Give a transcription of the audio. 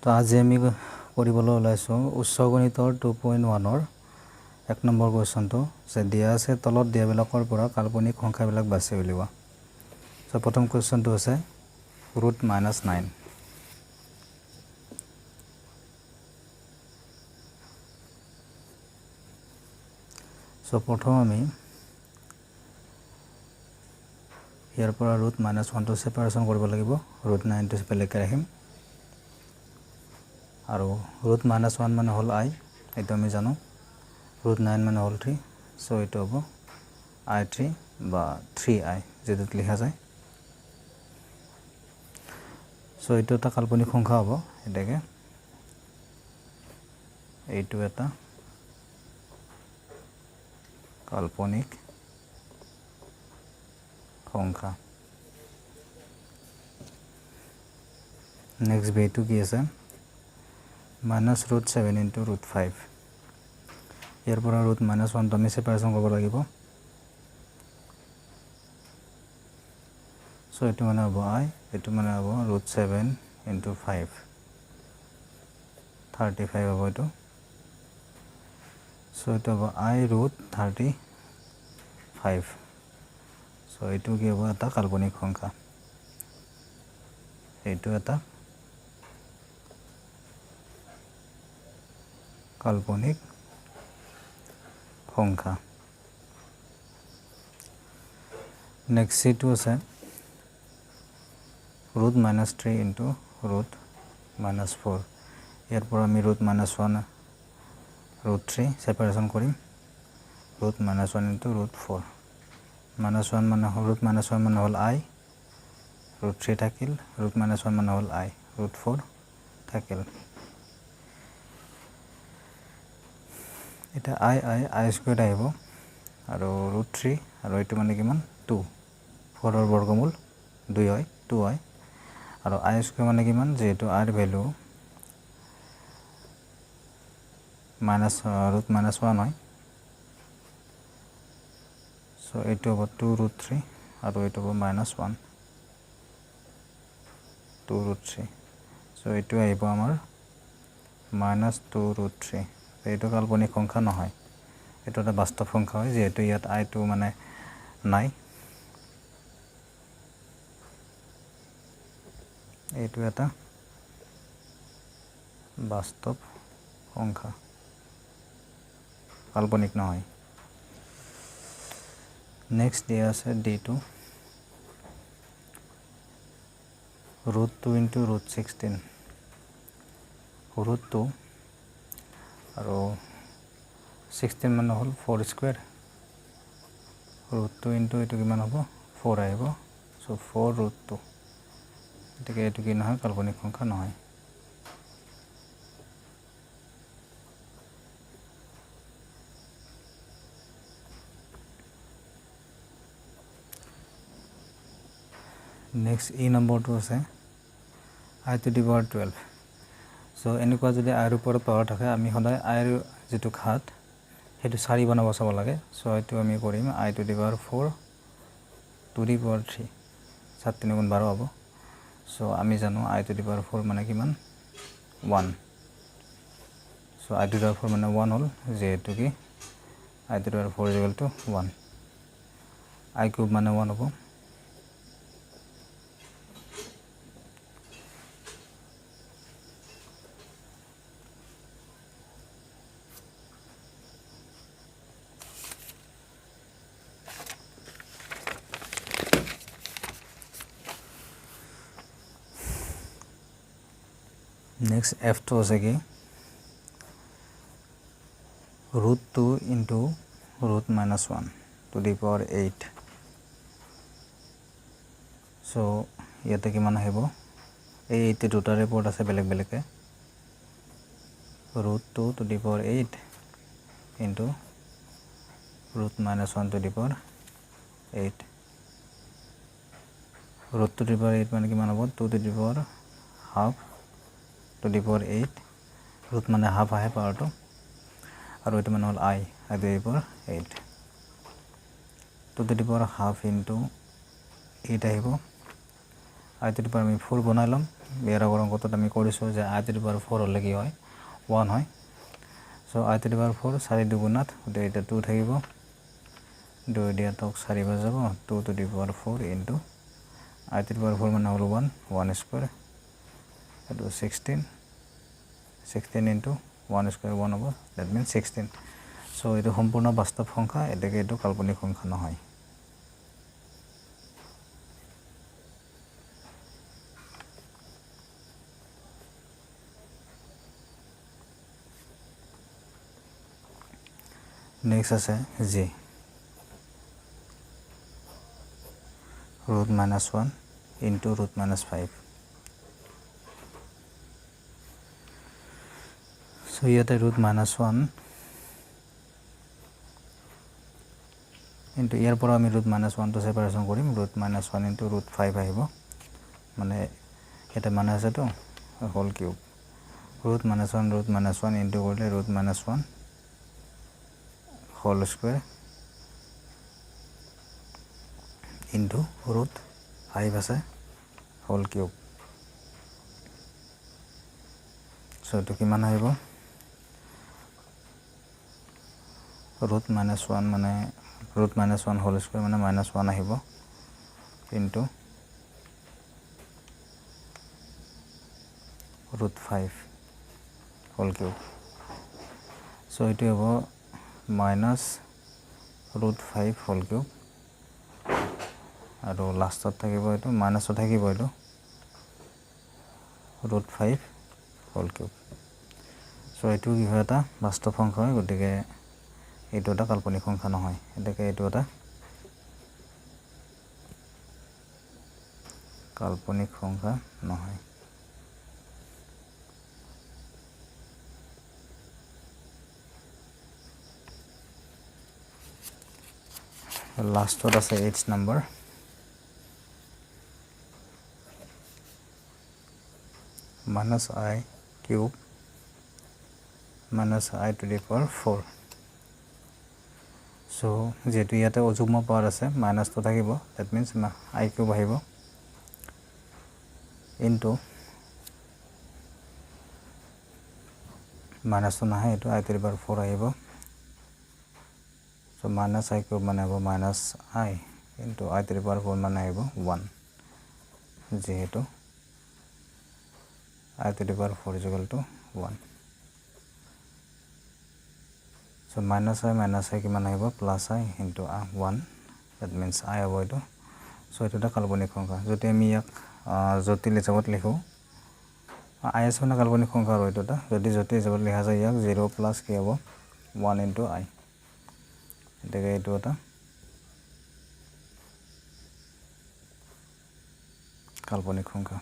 তো আজি আমি কৰিবলৈ ওলাইছোঁ উচ্চ গণিতৰ 2.1ৰ 1 নম্বৰ কুৱেশ্যনটো, যে দিয়া আছে তলত দিয়াবিলাকৰ পৰা কাল্পনিক সংখ্যাবিলাক বাছি উলিওৱা। চ' প্ৰথম কুৱেশ্যনটো আছে √-9। চ' প্ৰথম আমি ইয়াৰ পৰা √-1টো ছেপাৰেশ্যন কৰিব লাগিব, √9টো বেলেগকৈ ৰাখিম। আৰু √-1 মানে হ'ল I, এইটো আমি জানো। √9 মানে হ'ল 3, চ' এইটো হ'ব I3 বা 3i যিটোত লিখা যায়। চ' এইটো এটা কাল্পনিক সংখ্যা হ'ব, এতেকে এইটো এটা কাল্পনিক সংখ্যা। নেক্সট বিটো কি আছে, -√7 ইনটু √5। ইয়াৰ পৰা √-1টো আমি ছেপাৰেশ্যন কৰিব লাগিব। চ' এইটো মানে হ'ব I, এইটো মানে হ'ব √7 ইনটু 5, 35 হ'ব এইটো। চ' এইটো হ'ব I √35। চ' এইটো কি হ'ব, এটা কাল্পনিক সংখ্যা। এইটো এটা কাল্পনিক সংখ্যা। নেক্সট চিটো আছে √-3 ইনটু √-4। ইয়াৰ পৰা আমি √-1 √3 ছেপাৰেশ্যন কৰিম। √-1 ইনটু √4, -1 মানে √-1 মানে হ'ল I, √3 থাকিল, √-1 মানে হ'ল I, √4 থাকিল। এতিয়া I I I square আহিব আৰু √3 আৰু এইটো মানে কিমান 2, 4ৰ বৰ্গমূল 2 হয়, 2 হয়। আৰু I square মানে কিমান, যিহেতু আইৰ ভেলু √-1 হয়, চ' এইটো হ'ব 2 √3 আৰু এইটো হ'ব -1 2 √3। চ' এইটো আহিব আমাৰ -2 √3। এইটো কাল্পনিক সংখ্যা নহয়, এইটো এটা বাস্তৱ সংখ্যা হয়, যিহেতু ইয়াত আইটো মানে নাই। এইটো এটা বাস্তৱ সংখ্যা, কাল্পনিক নহয়। নেক্সট দিয়া আছে ডিটো √2 ইনটু √16, √2 আৰু 16 মানে হ'ল 4 স্কুৱেৰ, √2 ইনটু এইটো কিমান হ'ব, 4 আহিব। চ' 4 √2, গতিকে এইটো কি নহয়, কাল্পনিক সংখ্যা নহয়। নেক্সট ই নম্বৰটো আছে I to the power 12। So এনেকুৱা যদি আইৰ ওপৰত পাৱাৰ থাকে, আমি সদায় আইৰ যিটো ঘাত সেইটো 4 বনাব চাব লাগে। চ' এইটো আমি কৰিম I to the power 4 to the power 3, 7 3 গুণ 12 হ'ব। চ' আমি জানো I to the power 4 মানে কিমান, 1। So I to the power 4 মানে 1 হ'ল, যিহেতু কি I to the power 4 equal to 1, I cube মানে 1 হ'ব। নেক্সট এফটো আছে কি √2 into √-1 to the power 8। So ইয়াতে কিমান আহিব, এই এইটে দুটা ৰিপৰ্ট আছে বেলেগ বেলেগকৈ, √2 to the power 8 into √-1 to the power 8। √2 to the power 8 মানে কিমান হ'ব, 2 to the power half to the power 8, root মানে হাফ আহে পাৱাৰটো, আৰু এইটো মানে হ'ল I, I to the power 8, 2 to the power half into 8 আহিব। I to the power আমি 4 বনাই ল'ম। ইয়াৰ আগৰ অংকটোত আমি কৰিছোঁ যে I to the power 4 হ'লে কি হয়, 1 হয়। So I to the power 4 4 দুগুণ 8, গতিকে এতিয়া 2 থাকিব, 2 দিয়ে 8 4 বাৰ যাব, 2 to the power 4 into I to the power 4 মানে হ'ল 1, 1 স্কুৱেৰ এইটো 16, 16 ইনটু 1 স্কুৱেৰ 1 হ'ব, that means 16। চ' এইটো সম্পূৰ্ণ বাস্তৱ সংখ্যা, এতেকে এইটো কাল্পনিক সংখ্যা নহয়। নেক্সট আছে G root minus 1 into root minus 5। So ইয়াতে ৰুট মাইনাছ 1 ইনটু ইয়াৰ পৰা আমি ৰুট মাইনাছ 1টো ছেপাৰেশ্যন কৰিম, root minus 1 into root 5 আহিব, মানে ইয়াতে মানে আছেতো whole cube, root minus 1 root minus 1 into কৰিলে root minus 1 whole square into root 5 আছে হোল কিউব। চ' এইটো কিমান আহিব, ৰুট মাইনাছ 1 মানে ৰুট মাইনাছ 1 হোল স্কুৱেৰ মানে মাইনাছ 1 আহিব ইনটু root 5 whole cube. চ' এইটো হ'ব minus root 5 whole cube আৰু লাষ্টত থাকিব এইটো মাইনাছত থাকিব এইটো ৰুট 5 হোল কিউব। চ' এইটো কি হয় এটা বাস্তৱ সংখ্যা হয়, গতিকে এইটো এটা কাল্পনিক সংখ্যা নহয়, এতেকে এইটো এটা কাল্পনিক সংখ্যা নহয়। লাষ্টত আছে H number, minus I cube minus I to the power 4। So যিহেতু ইয়াতে অযুগ্ম পাৱাৰ আছে, মাইনাছটো থাকিব, that means I cube আহিব ইনটু মাইনাছটো নাহে, এইটো I to the power 4 আহিব। চ' মাইনাছ I cube মানে হ'ব minus I into I to the power 4 মানে আহিব 1, যিহেতু I to the power 4 is equal to 1। So minus I minus I কিমান আহিব, plus I into 1, that means I হ'ব এইটো। চ' এইটো এটা কাল্পনিক সংখ্যা। যদি আমি ইয়াক জটিল হিচাপত লিখোঁ, I S মানে কাল্পনিক সংখ্যা আৰু এইটো এটা, যদি জটিল হিচাপত লিখা যায় ইয়াক 0 প্লাছ কি হ'ব 1 ইনটু I, গতিকে এইটো এটা কাল্পনিক সংখ্যা।